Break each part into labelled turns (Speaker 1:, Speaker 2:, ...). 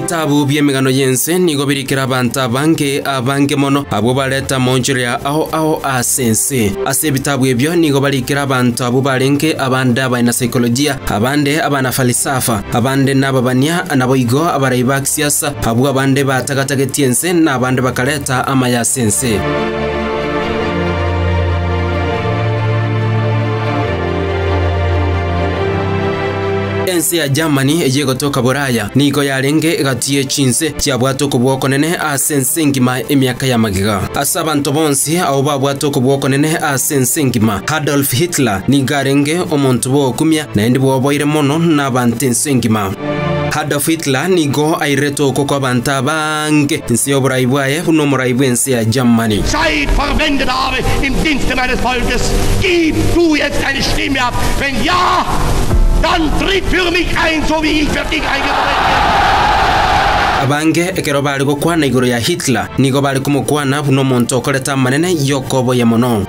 Speaker 1: Ebitabu bi'emegano y'ense nigo birikire abanto abange, abange mono, abwo bareta amaonchoreria ao ao ase ense. Ase ebitabu ebio nigo barikire abanto abwo barenge abande abanasaikolojia, abande abanafalisafa, abande nababania, naboigo abarai ba kisiasa, abwo abande bataga-tagetie ense, na abande bakareta amaya ase ense. Ense ya Germany eyio egotoka Boraya nigo yarenge egati ye chinse chiabwate okobua okonene ase ense engima emiaka ya magega. Ase abanto bonsi abwo babwate okobua okonene ase ense engima, Adolf Hitler nigo arenge omonto bw'ogokumia naende bwoboire mono nabanto ense engima. Adolf Hitler nigo airetwe okwo kw'abanto abange inse y'oborai bwaye buna omorai bw'ense ya Germany.
Speaker 2: Zeit verwendet habe im Dienste meines Volkes, gib du jetzt deine Stimme ab, wenn ja, dann tritt für mich ein, so wie ich für dich eingetreten bin.
Speaker 1: Abange ekero bare gokwana igoro ya Hitler nigo bare komokwana buna omonto okorete amanene y'okoboyia mono.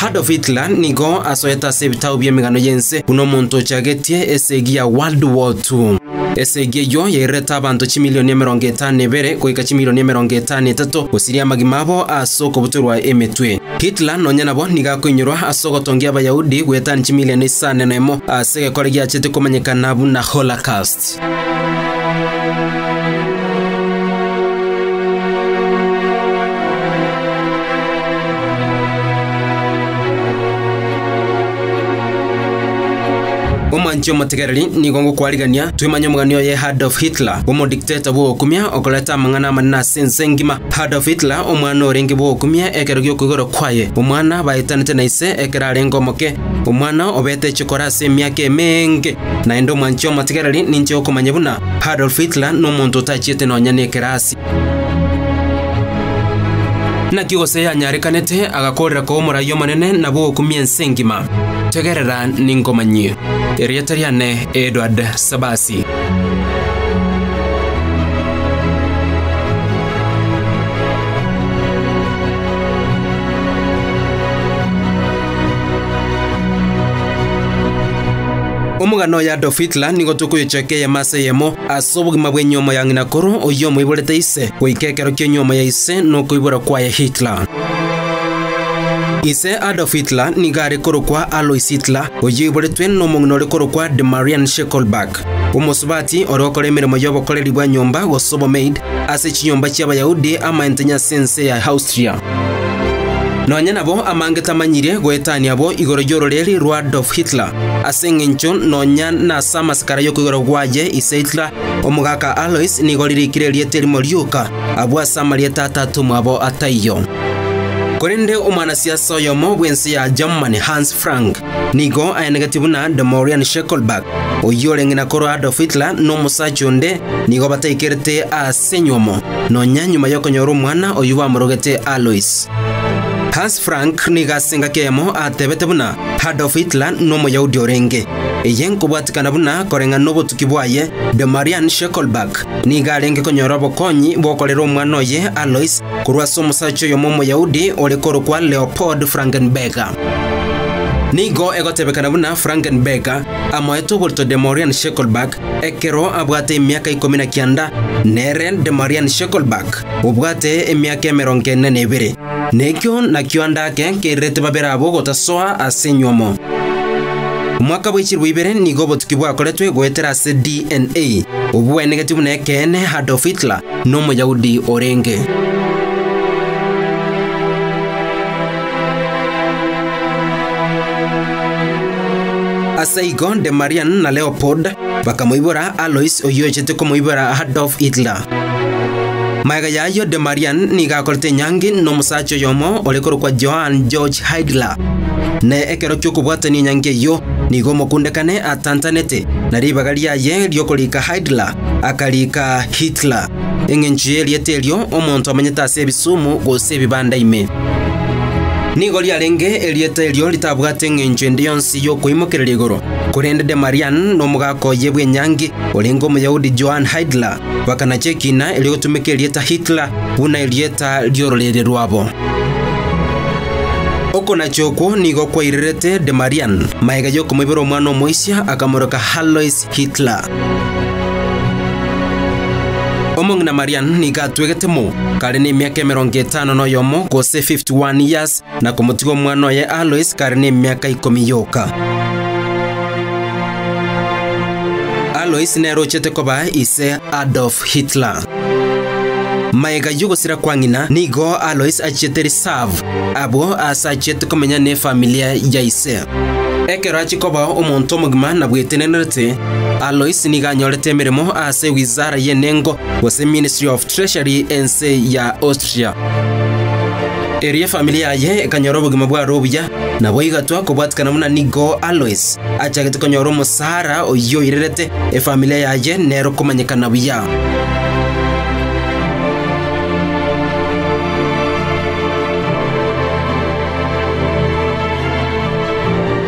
Speaker 1: Adolf Hitler nigo asoete ase ebitabo bi'emegano y'ense buna omonto ochagetie esegi ya World War II. Esegi eyio yairerete abanto chimilioni 52 goika chimilioni 53 gosiria amagima abo ase okobutorwa emetwe. Hitler nonya nabo nigo akoinyorwa ase ogotongia Abayahudi goetania chimilioni 51 ase egekore giachete komanyekana buna Holocaust. Omwanchi omotegereri, nigo ngokwarigania twemanye omogani oye Adolf Hitler, omodikteta bw'ogokumia okoreta amang'ana amanene ase ense engima. Adolf Hitler, omwana orenge bw'ogokumia ekero gi'okoigorwa kwaye, omwana baetanete na ise ekero arenge omoke, omwana obete echokora ase emiaka emenge. Naende omwanchi omotegereri, ninche okomanya buna Adolf Hitler nomonto otachiete nonya nekerasi. Naki gose yanyarekanete agakoorera koba omorai omonene na bw'ogokumia ense engima? Tegerera ninkomanyie. Erieta riane Edward Sabasi. Omogano oyo Adolf Hitler nigo tokoyochaka eyemo ase eyemo ase obogima bw'enyiomo ya ng'ina koro oyio omoiborete ise goika ekero ki'enyiomo ya ise na okoibora kwaye Hitler. Ise Adolf Hitler nigo are korokwa Alois Hitler oyio oiboretwe nomong'ina ore korokwa De Marian Scheckelberg, omosubati ore gokora emeremo y'obokoreri bwa nyomba gose obomaid ase chinyomba chi'Abayahudi amaentenye ase ense ya Austria. Nonya nabo amange tamanyirie goetania abwo igoro y'ororeeri rwa Adolf Hitler, ase engencho nonya nase amasikara y'okoigora gwaye ise Hitler, omogaka Alois nigo ririkire erieta erimo rioka abwo ase amarieta atato omwabo ataiyo. Korende omwanasiasa oyomo bw'ense ya Germany Hans Frank nigo aenegetie buna Demorian Scheckelberg, oyio ore ng'ina korwa Adolf Hitler na omosacha onde nigo bataikerete ase enywomo, nonya nyuma y'okonyora omwana oyio bamorogete Alois. Hans Frank nigo ase engaki eyemo atebete buna Adolf Hitler n'Omoyahudi orenge. Eye nkobwatikana buna koreng'ana n'obotuki bwaye, Demarian Scheckelberg nigo arenge konyora obokonyi bw'okorera omwana oye Alois korwa ase omosacha oyomo Omoyahudi ore korokwa Leopold Frankenberger. Nigo egotebekana buna Frankenberger amoete oborito Demorian Scheckelberg ekero abwate emiaka ikomi na kianda, nere Demarian Scheckelberg obwate emiaka emerongo ene na ebere. Nekio nakio ande ake keirerete babere abwo gotasoa ase enywomo. Omwaka bwe chilifu ibere nigo obotuki bwakoretwe goetera ase DNA, obwo bwaenegetie buna ekeene Adolf Hitler n'Omoyahudi orenge. Ase igo Demarian na Leopold bakamoibora Alois oyio ochete komoibora Adolf Hitler. Magega y'ayio Demarian nigo akorete enyangi nomosacha oyomo ore korokwa Johann George Hiedler. Na ekero ki'okobwatania enyangi eyio nigo omokundekane atantanete, na ribaga riaye ri'okorika Hiedler akariika Hitler. Engencho y'erieta erio omonto amenyete ase ebisumu gose ebibanda ime. Nigo riarenge erieta erio ritabwate engencho ende yonsi y'okoimokereria igoro, korende Demarian na omogaka oye bw'enyangi, orenge Omoyahudi Johann Hiedler, bakanacha ekina erio gotumeka erieta Hitler buna erieta ri'ororeria rwabo. Okonacha okwo nigo kwairerete Demarian magega y'okomoibora omwana omoisia akamoroka Alois Hitler. Omong'ina Marianne nigo atwegete mo kare nemiaka 51 gose 51 years na komotiga omwana oye Alois kare nemiaka ikomi yoka. Alois nere ochete koba ise Adolf Hitler. Magega y'ogosira kwa ng'ina nigo Alois achiete reserve abwo aase achiete komenya nefamilia ya ise. Ekero achia koba omonto omogima na bwetenenerete, Alois nigo anyorete emeremo ase wizara y'enengo gose Ministry of Treasury ense ya Austria. Erio efamilia yaye ekanyora obogima bware obuya, nabo igatwa kobwatikana buna nigo Alois achagete konyora omosara oyio oirerete efamilia yaye nero komanyekana buya.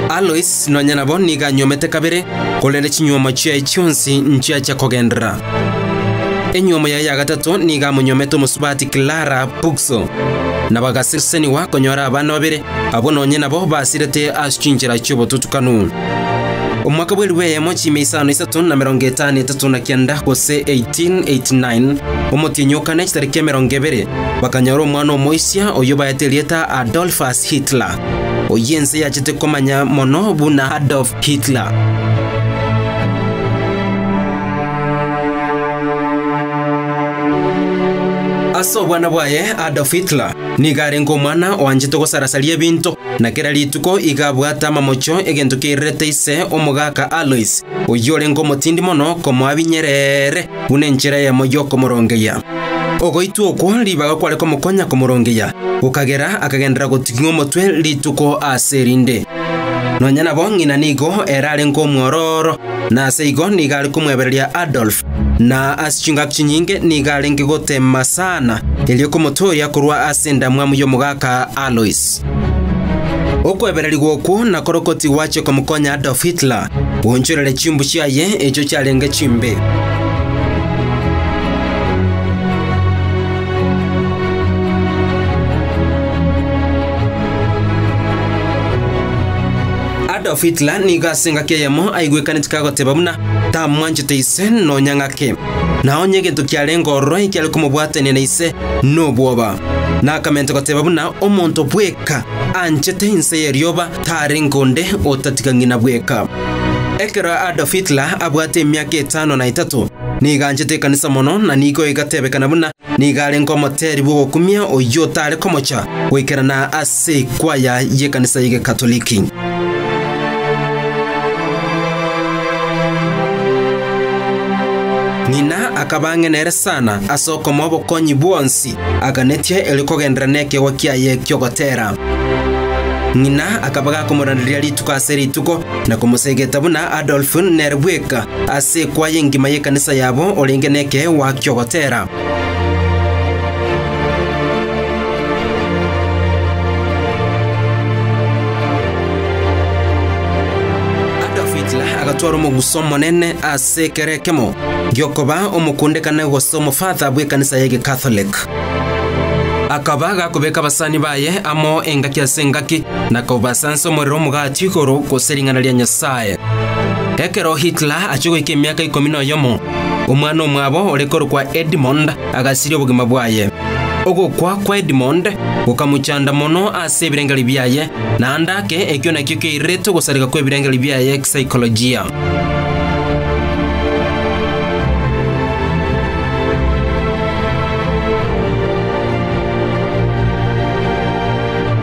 Speaker 1: Alois nonya nabo nigo anyuomete kabere, korende chinyuomo chiaye chionsi nchiachia kogenderera. Enyuomo yaye ya gatato nigo amonyuomete omosubati Clara Puxl, na bagasesenigwa konyora abana babere, abwo nonye nabo basirete ase chinchera chi'obotutukanu. Omwaka bw'elifu eyemo chiimia isano isato na 539 gose 1889, omotienyi o kane chitariki 20, bakanyora omwana omoisia oyio baete erieta Adolphus Hitler, oyio ense yachete komanya mono buna Adolf Hitler. Ase obwana bwaye, Adolf Hitler nigo arenge omwana oanchete gosarasaria ebinto, na kera rituko iga abwate amamocho egento keirerete ise omogaka Alois, oyio orenge omotindi mono komoa binyerere buna enchera eyemo y'okomorongeyia. Ogoitwa okwo ribaga kware komokonya komorongeyia, gokagera akagenderera goting'ia omotwe rituko ase erinde. Nonya nabo ng'ina nigo ere arenge omwororo, na ase igo nigo are komwebereria Adolf, na ase chingaki chinyinge nigo arenge goteema sana erio komotooria korwa ase endamwamu y'omogaka Alois. Okwebererigwa okwo nakorokwo tigwachia komokonya Adolf Hitler goonchoreria chimbu chiaye echio chiarenge chimbe. Adolf Hitler nigo ase engaki eyemo aigwekaneti kagoteba buna tamwanchete ise nonya ng'ake, na onye egento kiarenge ororo ekiare komobwatania na ise nobwoba. Na akamenta goteba buna omonto bweka anchete inse y'erioba tarenge onde otatiga ng'ina bweka. Ekero Adolf Hitler abwate emiaka 53, nigo anchete ekanisa mono na nigo egatebekana buna nigo arenge omoteri bw'ogokumia oyio otare komocha goikerana ase ekwaya y'ekanisa y'Egekatoliki. Ng'ina akaba ang'e nere sana ase okomoa obokonyi bwonsi aganetie erio kogenderera nekeegwa kiaye ki'ogotera. Ng'ina akaba gakomoraneria rituko ase rituko na komosegeta buna Adolf nere bweka ase ekwaya engima y'ekanisa yabo orenge nekeegwa ki'ogotera. Adolf Hitler agatwara omoguso omonene ase ekero ekemo gi'okoba omokundekane gose omofatha bw'ekanisa y'Egekatholiki. Akaba gakobeka abasani baye amo engaki ase engaki na kobasansa omorero omogati igoro gose ring'ana ria Nyasae. Ekero Hitler achia goika emiaka 11, omwana omwabo ore korokwa Edmund agasiria obogima bwaye. Ogokwa kwa Edmund gokamochanda mono ase ebirengeri biaye, naende ake ekio nakio keirerete ogosareka kw'ebirengeri biaye kisaikolojia.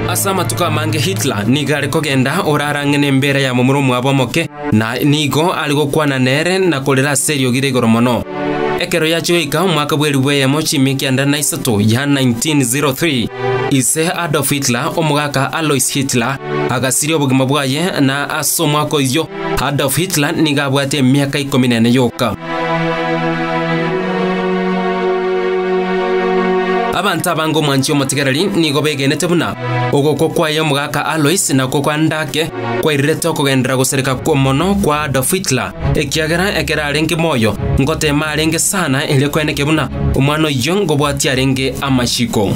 Speaker 1: Ase amatuko amange Hitler nigo are kogenda orare ang'e nembeera ya momura omwabo omoke, na nigo are gokwana nere na korera ase eriogi ria igoro mono. Ekero yachia goika omwaka bw'elifu eyemo chimia kianda na isato ya 1903, ise Adolf Hitler, omogaka Alois Hitler, agasiria obogima bwaye, na ase omwaka oyio Adolf Hitler nigo abwate emiaka 14 yoka. Abanto abange omwanchi omotigereri nigo begenete buna ogokwa kwaye omogaka Alois nakwo kwande ake kwairirete okogenderera gosareka mono kwa Adolf Hitler, ekiagera ekero arenge moyo ngoteema arenge sana erio koeneke buna omwana oyio ngobwatia arenge amachiko.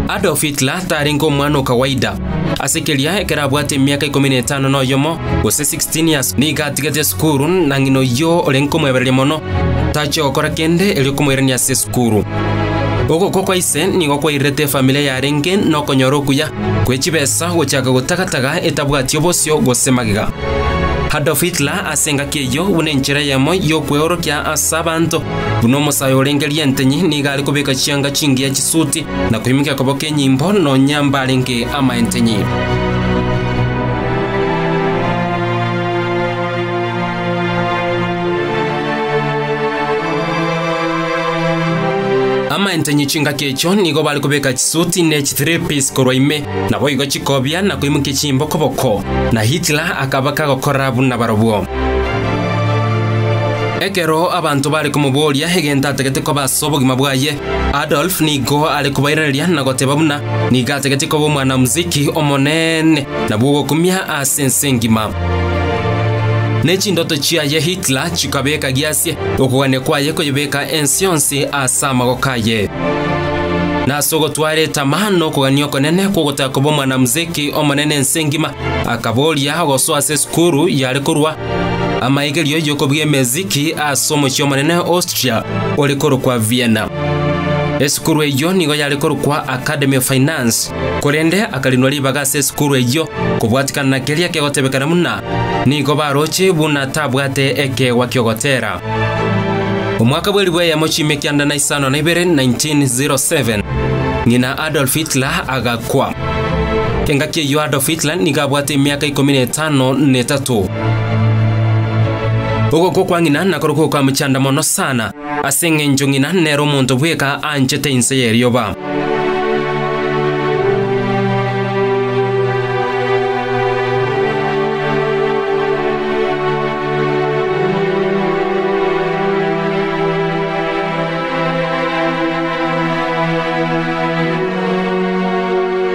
Speaker 1: Adolf Hitler tarenge omwana o kawaida. Ase keria ekero abwate emiaka ikomi na etano na oyomo, gose 16 years, nigo atigete esukuru na ng'ina oyio orenge komoebereria mono tachia gokora kende erio komoirania ase esukuru. Ogokwa kwa ise nigo kwairerete efamilia yarenge nokonyora okuya kwe chibesa gochaka gotagataga etabwati obosio gose magega. Adolf Hitler ase engaki eyio buna enchera eyemo y'okweorokia ase abanto buna omosae orenge rientenyi nigo are kobeka chianga chingiya chisuti na koimokia koboko enyimbo nonya mbarenge amaentenyi. Amaentenyi chingaki echio nigo bare kobeka chisuti ne chithree-piece korwa ime, naboigo chikobia na koimokia chinyimbo koboko, na Hitler akaba kagokora buna barobwo. Ekero abanto bare komoboria egento atagete koba ase obogima bwaye, Adolf nigo are kobairaneria na goteba buna nigo atagete koba omwanamuziki omonene na bw'ogokumia ase ense engima. Ne chindoto chiaye Hitler chikabeka giasie okogania kwaye koyebeka ense yonsi ase amagoko aye. Na ase ogotwara etama na okogania okonene kw'ogotaka koba omwanamuziki omonene ense engima, akaboria gosoa ase esukuru yare korwa amaigerio y'okobugia emeziki ase omochie omonene Austria ore korokwa Vienna. Esukuru eyio nigo yare korokwa Academy of Finance, korende akarinwa ribaga ase esukuru eyio kobwatikana na keria kegotebekana buna nigo baroche buna tabwate ekeegwa ki'ogotera. Omwaka bw'elifu eyemo chiime kianda na isano na ibere, 1907, ng'ina Adolf Hitler agakwa. Engaki eyio Adolf Hitler nigo abwate emiaka ikomi na etano na etato. Ogokwa kwa ng'ina nakorokwo gokamochanda mono sana, ase engencho ng'ina nere omonto bweka anchete inse y'erioba.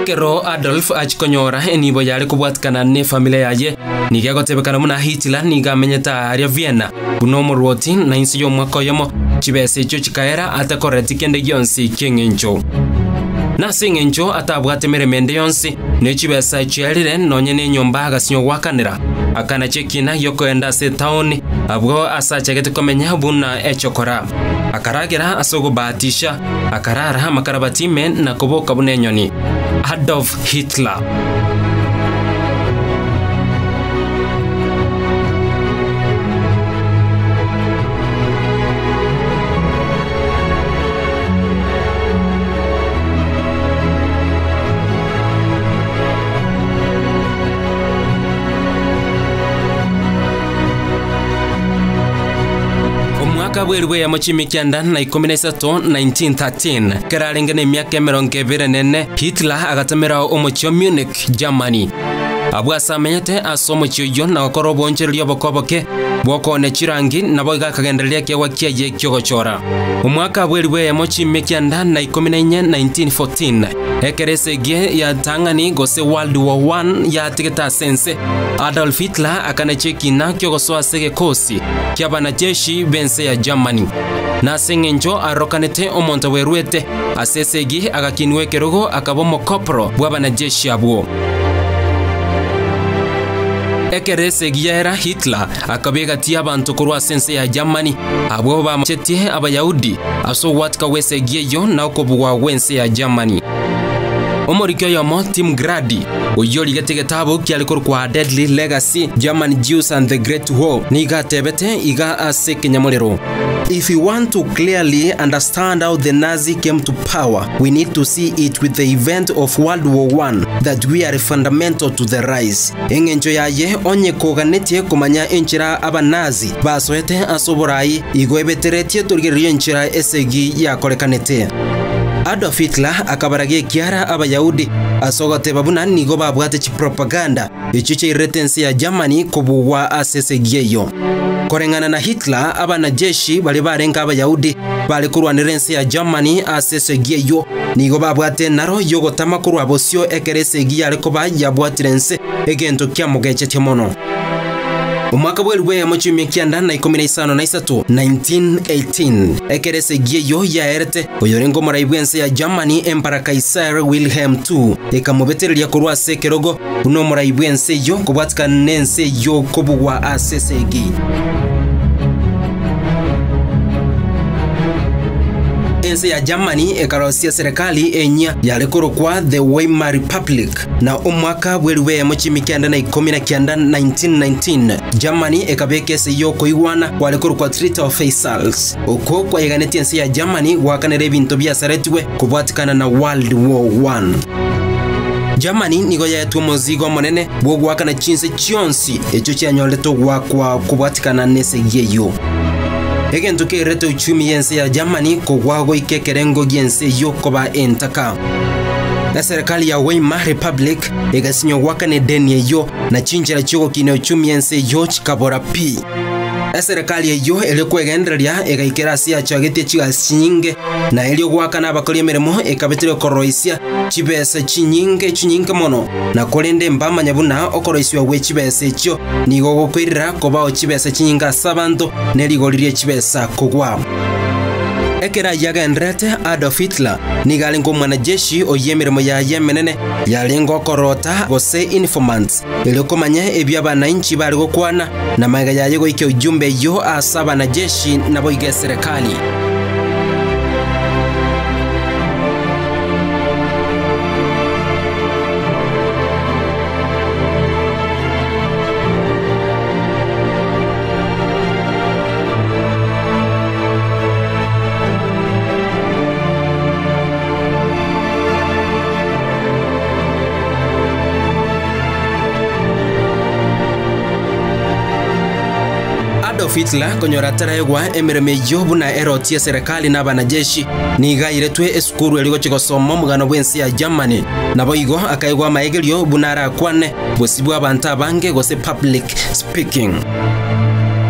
Speaker 1: Ekero Adolf achia konyora enibo yare kobwatikana nefamilia yaye, nigo egotebekana buna Hitler nigo amenyete aaria Vienna buna omorwoti, na inse y'omwaka oyomo chibesa echio chikaera atakoreti kende gionsi ki'eng'encho. Nase eng'encho atabwate meremo ende yonsi, ne chibesa chiarire nonye nenyomba agasinywa goakanera, akanacha ekina gi'okoenda ase etaoni, abwo ase achagete komenya buna echokora. Akaragera ase ogobatisha, akarara amakarabati ime na koboka buna enyoni. Adolf Hitler. Omwaka bw'elifu eyemo chimikianda na ikomi na isato, 1913, ekero arenge nemiaka emerongo ebere na ene, Hitler agatamera omochie o Munich, Germany. Abwo ase amenyete ase omochie oyio na gokora oboonchoreria oboke oboke bw'okoonia chirangi, naboigo akagendereria ekeegwa kiaye ki'ogochora. Omwaka bw'elifu eyemo chimikianda na ikomi na inye, 1914, ekero esegi ya tang'ani gose World War I yatigete ase ense, Adolf Hitler akanachia ekina ki'ogosoa ase egekosi ki'abanajeshi b'ense ya Germany. Na ase engencho arokanete omonto bweruete ase esegi agakinigwa ekerogo akaba omokoporo bw'abanajeshi abwo. Ekero esegi yaera Hitler akaba egati y'abanto korwa ase ense ya Germany abwo bamochetie Abayahudi ase ogwatika gw'esegi eyio na okobugwa gw'ense ya Germany. Omoriki oyomo Tim Grady oyio origete egetabu kiare korokwa Deadly Legacy, German Jews and the Great War, nigo atebete iga ase ekenyamorero, If we want to clearly understand how the Nazi came to power, we need to see it with the event of World War I that we are fundamental to the rise. Eng'encho yaye onye koganetie komanya enchera Abanazi basoete ase oborai, igo ebeteretie torigererie enchera esegi yakorekanete. Adolf Hitler akabaragia ekiara Abayahudi ase ogoteba buna nigo babwate chipropaganda echio chiairerete ense ya Germany kobugwa ase esegi eyio. Koreng'ana na Hitler, abanajeshi baria barenge Abayahudi bare korwanera ense ya Germany ase esegi eyio nigo babwate enaro y'ogotama korwa bosio ekero esegi yare koba yabwatire ense, egento kiamogechetie mono. Omwaka bw'elifu eyemo chiumia kianda na ikomi na isano na isato, 1918, ekero esegi eyio yaerete, oyorenge omorai bw'ense ya Germany Emperor Kaiser Wilhelm ii ekamobetereria korwa ase ekerogo buna omorai bw'ense eyio kobwatikana n'ense eyio kobugwa ase esegi. Ense ya Germany ekarosia eserekari enyia yare korokwa The Weimar Republic. Na omwaka bw'elifu eyemo chimi 919, 1919, Germany ekabeka ase y'okoigwana kware korokwa Treaty of Versailles. Okwo kwayeganetie ense ya Germany goakanera ebinto biasaretigwe kobwatikana na World War I. Germany nigo yaetwe omozigo omonene bw'ogoakana chinse chionsi echio chianyorete ogoakwa kobwatikana nesegi eyio. Egento kererete uchumi y'ense ya Germany kogwa goika ekerengo gi'ense eyio koba entaka. Eserekari ya Weimar Republic egasinywa goakana edeni eyio, na chinchera chi'ogokinia uchumi ense eyio chikabora pi. Eserekari eyio eria kwegendereria egaikera ase yachagetie chigasi chinyinge, na erio goakana abakori emeremo ekabeteria okoroisia chibesa chinyinge chinyinge mono, na korende mbamanya buna okoroisiwa gwe chibesa echio nigo gokoirera kobao chibesa chinyinge ase abanto, ne rigori rie chibesa kogwa. Ekero ayio agendererete, Adolf Hitler nigo arenge omwanajeshi oyio emeremo yaye emenene yarenge okorota gose informants erio komanya ebio abanainchi bare gokwana, na magega yaye goikia ujumbe eyio ase abanajeshi naboigo eserekari. Adolf Hitler konyora ataraegwa emeremo eyio buna eroti y'eserekari na abanajeshi, nigo airetwe esukuru erio gochia gosoma omogano bw'ense ya Germany. Naboigo akaegwa amaegerio buna arakwane bosio bw'abanto abange gose public speaking.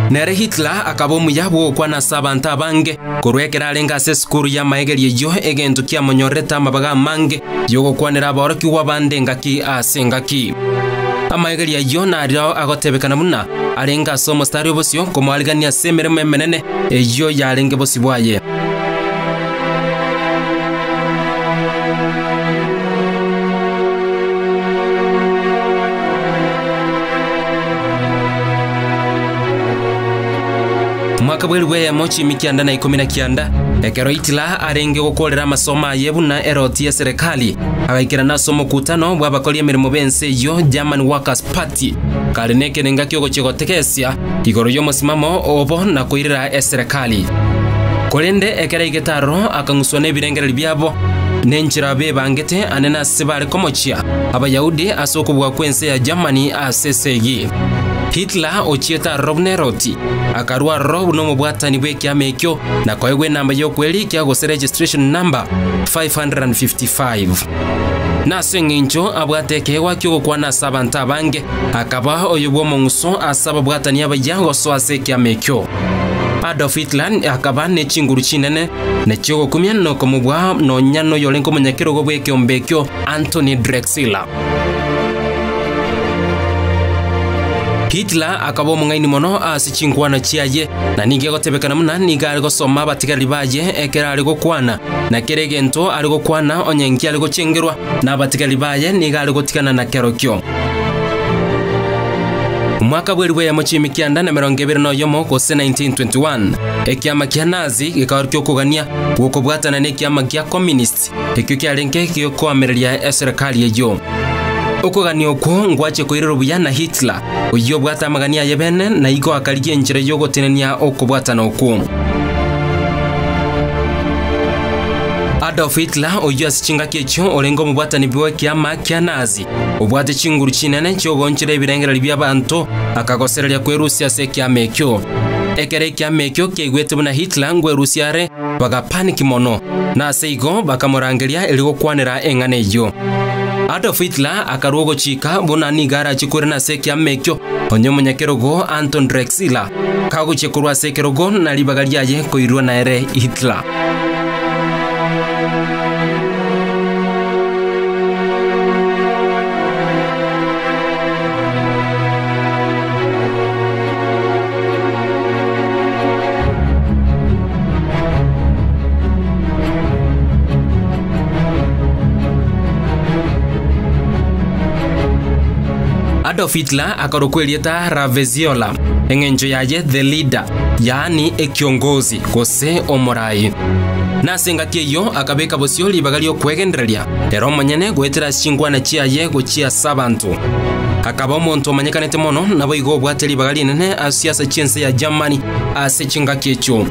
Speaker 1: Nere Hitler akaba omuya bw'ogokwana ase abanto abange, korwa ekero arenge ase esukuru y'amaegerio eyio egento kiamonyorerete amabaga amange y'ogokwanera aborokigwa bande engaki ase engaki. Amaegerio ayio nario agotebekana buna arenge ase omostari obosio komoarigania ase emeremo emenene eyio yarenge bosio bwaye. Omwaka bw'elifu eyemo chiimi 919, ekero Hitler arenge gokorera amasomo aye buna eroti y'eserekari, agaikerana ase omokutano bw'abakori emeremo b'ense eyio German Workers Party, kare nekerenga ki'ogochia gotegesia igoro y'omosimamo obo na koirera eserekari. Korende ekero aigete aroro akang'uswa nebirengererio biabo, nenchera bebangete ane nase bare komochia Abayahudi ase okobua kw'ense ya Germany ase esegi. Hitler ochiete aroro buna eroti, akarua aroro buna omobwatani bw'ekiama ekio na koegwa enamba y'okwerikia gose registration number 555. Nase engencho abwate ekeegwa ki'ogokwana ase abanto abange, akaba oyo bw'omong'uso ase ababwatani abayia gosoa ase ekiama ekio. Adolf Hitler akaba ne chinguru chinene, na chi'ogokumia na okomobua nonya noyorenge omonyakerogo bw'ekeombe ekio, Anthony Drexler. Hitler akaba omong'aini mono ase chinkwana chiaye, na nigo egotebekana buna nigo are gosoma abatigareri baye ekero are gokwana, na kera egento are gokwana onye nkiare gochengerwa nabatigareri baye nigo are gotigana na kerokio. Omwaka bw'elifu eyemo chiimi 921 gose 1921, ekiama kia Nazi gekaorokia okogania gw'okobwatana nekiama gia Communist, Ekio kiarenge giokoamereria eserekari eyio. Okogania okwo ngwachia koirerwa buya na Hitler, oyio obwate amagania aye bene, na igo akarigia enchera y'ogotenenia okobwatana okwo. Adolf Hitler, oyio ase chingaki echio orenge omobwatani bw'ekiama kia Nazi, obwate chinguru chinene chi'ogoonchora ebirengererio bi'abanto, akagosereria kwerusia ase ekiama ekio. Ekero ekiama ekio kiaigwete buna Hitler ngwerusia are, bagapaniki mono, na ase igo bakamorangeria erio gokwanera eng'ana eyio. Adolf Hitler akarua ogochika buna nigo arachie koirana ase ekiama ekio, onye omonyakerogo Anton Drexler kagochia korwa ase ekerogo na ribaga riaye koirwa nere Hitler. Adolf Hitler akarokwa erieta Raveziola, eng'encho yaye The Leader, yaani ekiongozi, gose omorai. Na ase engaki eyio akabeka bosio ribaga ri'okwegendereria ere omonyene goetera ase chinkwana chiaye gochia ase abanto. Akaba omonto omanyekanete mono, naboigo obwate ribaga rinene ase siasa chi'ense ya Germany ase chingaki echio.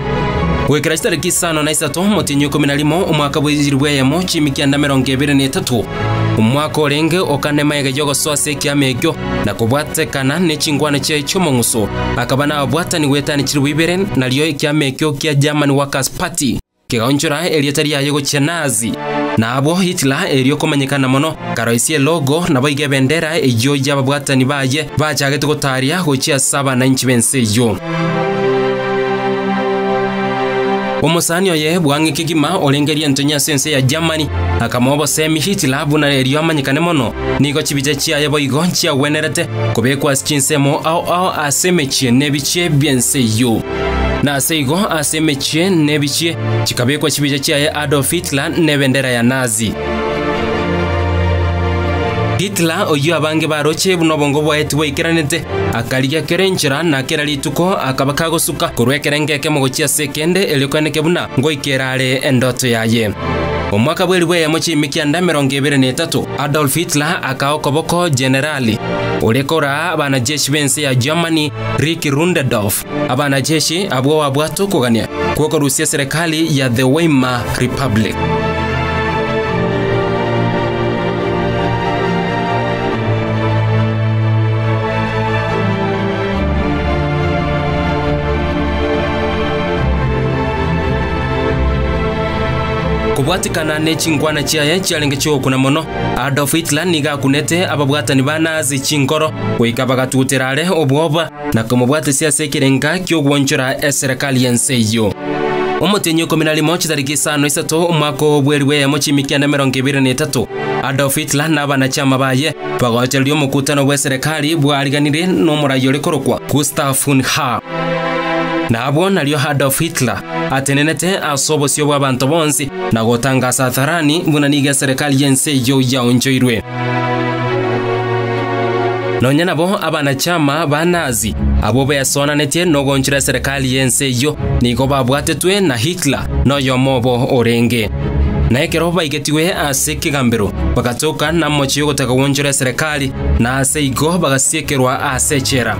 Speaker 1: Goikera chitariki isano na isato omotienyi o ikomi na rimo omwaka bw'echilifu eyemo chimikianda emerongo ebere na etato, omwaka orenge o kane magega y'ogosoa ase ekiama ekio, na kobwatekana ne chinkwana chiaye chi'omong'uso, akaba nababwatani goetania chilifu ibere, nario ekiama ekio kia German Workers Party kegaonchora erieta riaye gochia Nazi. Na abwo Hitler erio komanyekana mono, akaroisia elogo naboigo ebendera eyio y'ababwatani baye bachagete gotaria gochia ase abananchi b'ense eyio. Omosani oye bwang'e kegima orenge rientonyi ase ense ya Germany akamoa obosemi Hitler buna erio amanyekane mono. Nigo chibicha chiaye boigo chiagwenerete kobekwa ase chinsemo ao ao ase emechie na ebichie bi'ense eyio. Na ase igo ase emechie na ebichie chikabekwa chibicha chiaye Adolf Hitler na ebendera ya Nazi. Hitler oyio abange baroche buna obongo bwaye tibwaikeranete, akarigia kera enchera na kera rituko akaba kagosuka korwa ekerengo ekemo gochia ase ekende erio koeneke buna ngoikera are endoto yaye. Omwaka bw'elifu eyemo chi'emikianda 23, Adolf Hitler akaa okoboko Jenerali oria koraa abanajeshi b'ense ya Germany Rick Rundedorf, abanajeshi abwo babwate okogania gw'okorusia eserekari ya The Weimar Republic. Kobwatikana ne chinkwana chiaye chiarenge chi'ogokuna mono, Adolf Hitler nigo akunete ababwatani ba Nazi chinkoro goika bagatutera are obwoba na komobwatesia ase ekerenga ki'ogwonchora eserekari y'ense eyio. Omotienyi o ikomi na rimo chitariki isano isato omwaka o bweri bw'eyemo chimikianda 23, Adolf Hitler na abanachama baye bagochereria omokutano bw'eserekari bwariganirie nomorai ore korokwa Gustav von Haar. Na abwo nario Adolf Hitler atenenete ase obosio bw'abanto bonsi na gotangasa hadharani buna nigo eserekari y'ense eyio yaonchoirwe. Nonya nabo abanachama ba Nazi, abwo besoananetie nogoonchora eserekari y'ense eyio, nigo babwatetwe na Hitler noyomo obo orenge. Na ekero baigetigwe ase ekegambero, bagatoka namochie ogotaka gwonchora eserekari, na ase igo bagasiekerwa ase echela.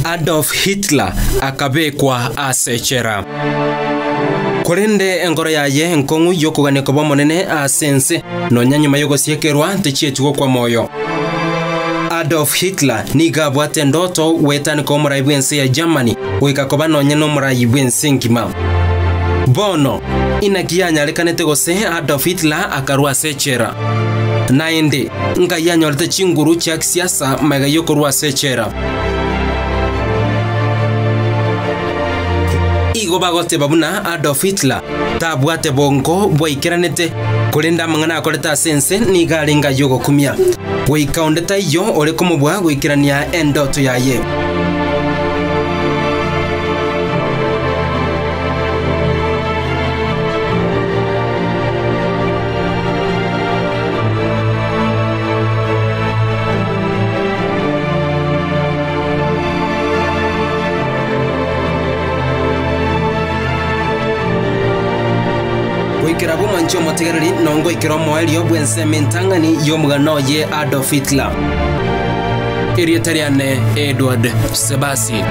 Speaker 1: Adolf Hitler akabekwa ase echela. Korende enkoro yaye enkong'u y'okogania koba omonene ase ense, nonya nyuma y'ogosiekerwa tichieti gokwa moyo. Adolf Hitler nigo abwate endoto goetanika omorai bw'ense ya Germany goika koba nonya nomorai bw'ense engima. Bono, inaki yanyarekanete gose Adolf Hitler akarwa ase echela? Naende, nkai anyorete chinguru chia kisiasa magega y'okorwa ase echela? Igo bagoteba buna Adolf Hitler tabwate bongo bwaikeranete, korende amang'ana akorete ase ense nigo arenge ay'ogokumia. Goika onde taiyo ore komobua goikerania endoto yaye. Goikera bw'omwanchi omotegereri nongoikera omoerio bw'ensemo entang'ani y'omogano oye Adolf Hitler. Erieta riane Edward Sebasi.